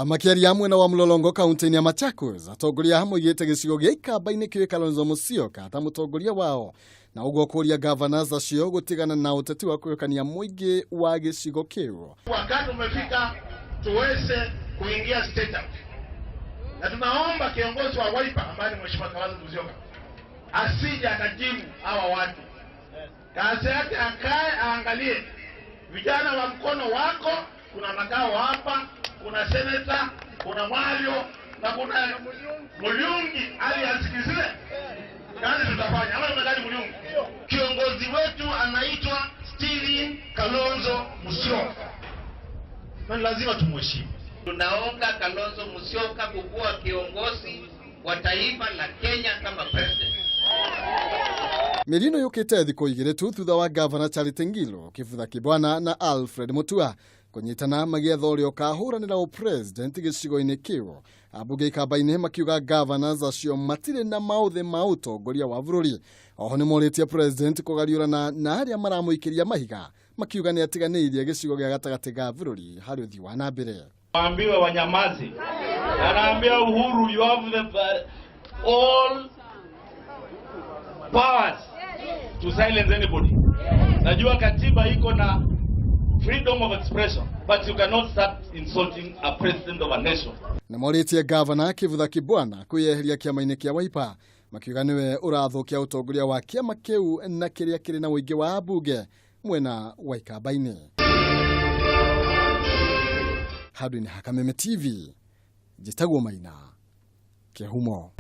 Makĩaria mwena wa Mlolongo kaunti-inĩ ya Machakos, atongoria moigĩte gĩcigo gĩa Ikamba-inĩ kĩũĩ Kalonzo Musyoka ta mũtongoria wao, na ũguo kũria governors acio gũtigana na ũteti wa kũgayũkania mũingĩ wa gĩcigo kĩu. Wakati umefika tuweze kuingia State House, na tunaomba kiongozi wa Wiper ambaye ni Mheshimiwa Kalonzo Musyoka asije akajibu hawa watu. Kazi yake akae aangalie vijana wa mkono wako, kuna Makao hapa, kuna seneta, kuna Mario na kuna Mulyungi aliasikizile kazi tutafanya. Ama unadhani Mulyungi? Kiongozi wetu anaitwa Steven Kalonzo Musyoka na lazima tumheshimu. Tunaomba Kalonzo Musyoka kukuwa kiongozi wa taifa la Kenya kama president. Mĩario ĩno yũkĩte thikũ igĩrĩ tu thutha wa gavana Charity Ngilu, Kivutha Kibwana na Alfred Mutua kũnyitana magĩetha ũrĩa ũkahũranĩra ũpresident gĩcigo-inĩ kĩu. Ambunge Ikamba-inĩ makiuga governors acio matirĩ na maũthĩ ma ũtongoria wa bũrũri. Oho nĩ morĩtie president kũgariũrana na arĩa maramũikĩria mahiga, makiuga nĩ atiganĩirie gĩcigo gĩa gatagatĩ ga bũrũri harĩ ũthii wa na mbere. Waambiwe wanyamaze. Anaambia Uhuru, you have the all powers to silence anybody. Najua katiba iko na freedom of expression, but you cannot start insulting a president of a nation. Na morĩtie gavana Kivutha Kibwana kwĩyeheria kĩama-inĩ kĩa Wiper, makiuga nĩwe ũrathũkia ũtongoria wa kĩama kĩu na kĩrĩa kĩrĩ na ũingĩ wa ambunge mwena wa Ikamba-inĩ. Handũ-inĩ ha Kameme TV, njĩtagwo Maina Kĩhumo.